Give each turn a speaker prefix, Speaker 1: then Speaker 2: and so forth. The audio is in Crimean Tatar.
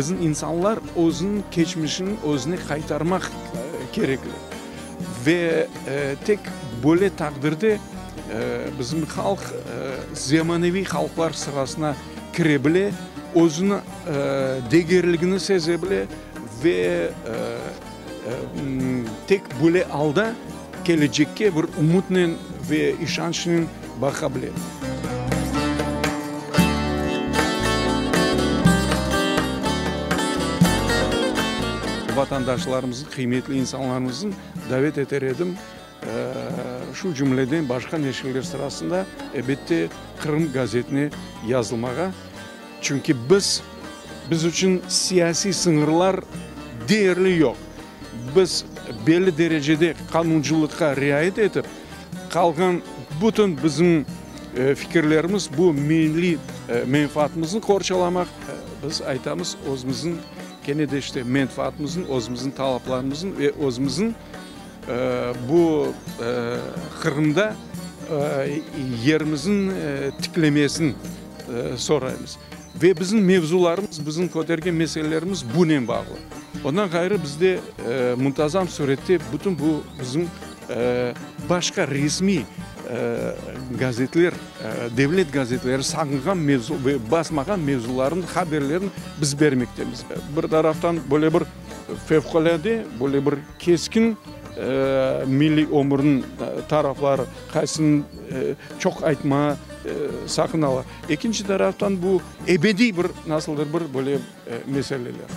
Speaker 1: Bizim insanlar özüniñ keçmişini özüne qaytarmaq kerekler. Ve tek böyle taqdirde bizim halq zemaneviy halqlar sırasına kire bile, özüni degerligini seze bile ve tek böyle alda kelecekke bir ümütnen ve işançnen baqa bile. Vatandaşlarımıznı, qıymetli insanlarımıznı davet eter edim, şu cümleden başqa neşirler sırasında, elbette, Qırım gazetine yazılmağa. Çünki biz, biz içün siyasiy sıñırlar deyerli yoq. Biz belli derecede qanuncılıqqa riayet etip, qalğan bütün bizim fikirlerimiz bu milliy menfaatımıznı qorçalamaq, biz aytamız, özümizniñ kene de işte menfaatımıznıñ, özümizniñ talaplarımıznıñ ve özümizniñ bu Qırımda yerimizniñ tiklemesini soraymız. Ve bizim mevzularımız, bizim kötergen meselelerimiz bunen bağlı. Ondan ğayrı bizde muntazam sürette bütün bu bizim başqa resmiy gazetler, devlet gazetleri saqınğan mevzu ve basmağan mevzularnıñ haberlerini biz bermektemiz. Bir taraftan böyle bir fevqulâde, böyle bir keskin milliy ömürniñ tarafları, qaysını çoq aytmağa saqınalar. Ekinci taraftan bu ebediy bir nasıldır bir böyle meseleler.